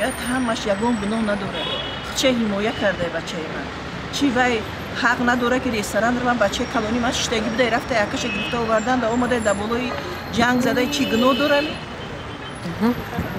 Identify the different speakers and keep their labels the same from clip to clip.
Speaker 1: Ҷиноят ҳамаш ягон гуноҳ надорад. Чӣ ҳимоя кардай бачаи ман? Чӣ вай ҳақ надорад, ки ресторан равам? Бачаи калони ман шиштагӣ будай, рафта якаша гирифта овардан, да омадай, да болои ҷанг задай. Чӣ гуноҳ дорами?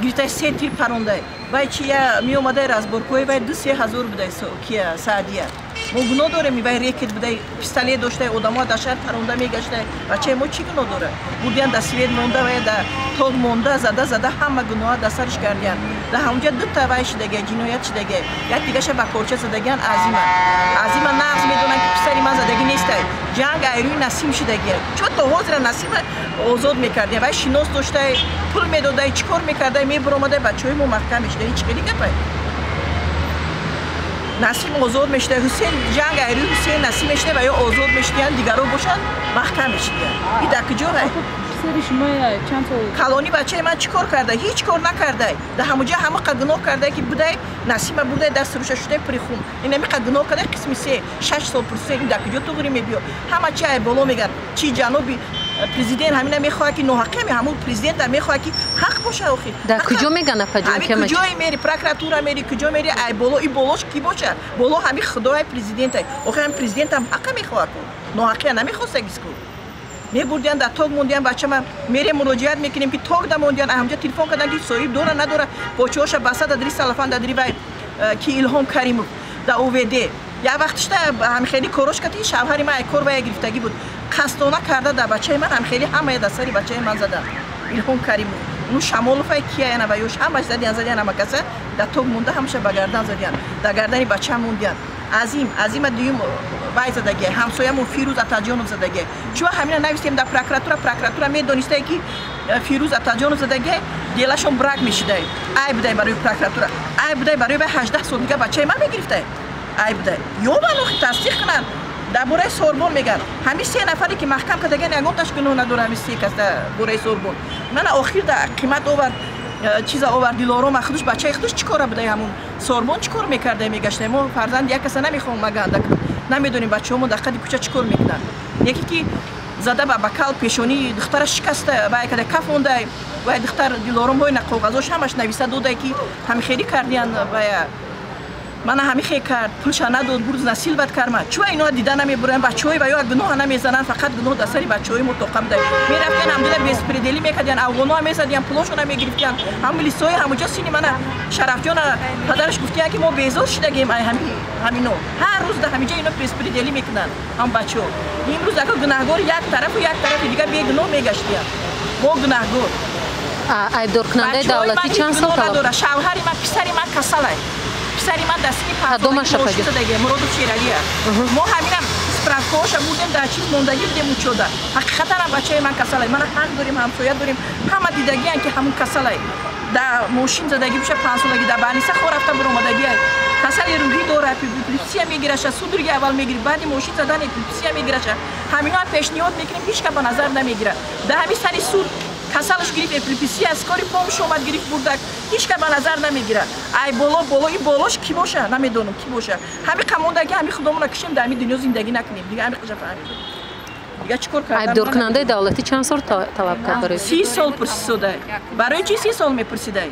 Speaker 1: Гирифтай, се тир парондай. Вай чи я меомадай, разборкои вай 2-3 ҳазор будай. Кия Саъдия, мо гуноҳ дорем? Вай рекет будай, пистолет доштай, одамо дар шаҳр паронда мегаштай. Бачаи мо чӣ гуноҳ дорад? Бурдиян, да свет монда вай, да ток монда, зада зада, ҳама гуноҳа дар сараш кардиян. Да ҳамунҷа дута вай шидагай, ҷиноят шидагай, як дигаша ба корча задагиян. Азима, Азима нағз медонанд, ки писари ман задагӣ нестай. Ҷанг айрӯи Насим шидагия. Чо то ҳозира Насима озод мекардия? Вай шинос доштай, пул медодай, чӣ кор мекардай? Мебуромадай, бачаҳои мо маҳкам мешида. Ҳеч хели гапай. Насим озод мешуда, Ҳусен, ҷанг айрӯи Ҳусен Насим мешуда ва ё озод мешудиян, дигаро бошанд, маҳкам мешудиян. И дар куҷо рай?
Speaker 2: Писари шумо чанд сол?
Speaker 1: Калони бачаи ман чӣ кор карда? Ҳеҷ кор накардай. Да ҳамуҷа ҳамақа гуноҳ кардай, ки будай, Насима бурдай, даст руша шудай, прихун. Ин ҳамиқа гуноҳ кардай, қисми се, 6 сол пурсе. Ин дар куҷо туғри мебиё? Ҳама чи ай боло меган. Чи ҷаноби президент ҳамина мехоҳад, ки ноҳақӣ, ҳамун президента мехоҳад, ки ҳақ боша охи.
Speaker 3: Дар куҷо меган, апаҷон?
Speaker 1: Ҳами куҷое мери, прокуратура мери, куҷо мери, ай боло и болош ки боша? Боло ҳами худоай, президентай. Охи, ҳами президентам ҳақа мехоҳад ку, ноҳақия намехостагис ку. Мебурдиян, дар ток мондиян бачама. Мерем, муроҷиат мекунем, ки ток да мондиян. Ҳамҷа телефон кардан, ки соҳиб дора, надора. Почаҳоша баста, дадри салафан, дадри вай ки Илҳом Каримов да ОВД. Як вақтишта ҳамхели корош кард, шавҳари ман кор вая гирифтагӣ буд, қасдона карда дар бачаи ман. Ҳамхели ҳамая дар сари бачаи ман зада Илҳом Каримов. Ну Шамоловай кияяна ва ёш ҳамаш задиян, задиян, ҳама каса дар ток монда, ҳамаша ба гардан задиян, дар гардани бача мондиян. Азим, Азима дуюм вай задагия, ҳамсоямон Фирӯз Атаҷонов задагия. Чуа ҳамина навистем дар прокуратура? Прокуратура медонистае, ки Фирӯз Атаҷонов задагия, делашон брак мешидай. Айб будай барои прокуратура, айб будай барои вай. 18 сол дига бачаи ман мегирифтай, айб будай. Ёбан охи, тасдиқ кунанд. Дар бораи Сорбон мегӯянд, ҳамин се нафаре, ки маҳкам кардаган, ягонташ гуноҳ надора. Ҳамин се кас дар бораи Сорбон мана охир да қимат овард, чиза овард. Дилорома худуш, бачаи худуш чӣ кора будай? Ҳамун Сорбон чӣ кор мекарда, мегашта? Мо фарзанди як каса намехоҳам маганда, намедонем бачаҳомо дар қади кӯча чӣ кор мекунанд. Яке ки зада ба бакал, пешонии духтара шикаста, вай када кафондай. Вай духтар Дилором ҳой на коғазош ҳамаш нависа додай, ки ҳамихелӣ кардиян вая. Мана ҳамихе кард, пулша надод, бурз насилват карма. Чуа иноа дида намебуранд? Бачаҳои ва ё гуноҳа намезананд, фақат гуноҳ дар сари бачаҳои мо тоқа будай. Мерафтиян, ҳамдида беспредел ӣ мекардиян, афғоноа мезадиян, пулошона мегирифтиян. Ҳам милисои ҳамуҷо сини мана Шарафҷона падараш гуфтиян, ки мо безор шидагем ай ҳамино. Ҳар рӯз да ҳамиҷа ино беспредел ӣ мекунанд, ҳам бачаҳо. Имрӯз ако гунаҳгор як тарафу, як тарафи дига бегуноҳ мегаштиян. Мо гунаҳгор.
Speaker 3: Айбдоркунандаи давлатӣ чанд сол талаб?
Speaker 1: Шавҳари ман, писари ман касалай. Писари ман дар сини 5 солагӣ, Муродов Шералия. Мо ҳаминам справкаҳоша бурдем, дар чиз мондагӣ будем учода. Ҳақиқатан бачаи ман касалай. Мана ҳақ дорем, ҳамсоя дорем, ҳама дидагиян, ки ҳамун касалай. Дар мошин задагӣ буша, 5 солагӣ дар баниса хо рафта буромадагиай. Касали рӯҳӣ дора, эпилепсия мегираша, судороги аввал мегирифт, баъди мошин задан эпилепсия мегираша. Ҳаминоам пешниҳод мекунем, ҳеч ка ба назар намегирад. Дар ҳамин сари суд касалаш гирифт, эпилепсия, скорый помощь омад, гирифт, бурдак. Ҳеч ка ба назар намегирад. Ай боло, боло и болош ки боша, намедонам ки боша. Ҳами қамондаги, ҳами худомона кишем, дар ҳами дунё зиндагӣ накунем дига. Ҳами қиша фаҳмидем, дига чӣ кор
Speaker 3: кардан? Айбдоркунандаи давлатӣ чанд сол талаб кард барои?
Speaker 1: 30 сол пурсидай. Барои чӣ 30 сол мепурсидай?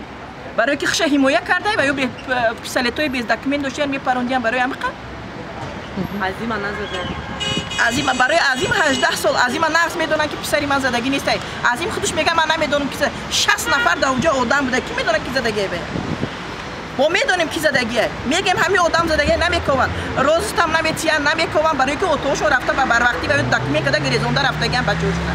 Speaker 1: Барои ки хуша ҳимоя кардай ва ё пистолетҳои без документ доштиян, мепарондиян, барои ҳамиқа?
Speaker 2: Азима назада.
Speaker 1: Азима, барои Азим 18 сол. Азима нағз медонанд, ки писари ман задагӣ нестай. Азим худаш мега: «Ман намедонам ки». 60 нафар дар онҷо одам буда, ки медонад, ки задагие? Мо медонем, ки задагие. Мегем, ҳамин одам задагие, намекованд, розистам наметиянд, намекованд, барои ки отоошон рафта ба барвақтӣ ва документ када гирезонда рафтагиан бачаҳошона.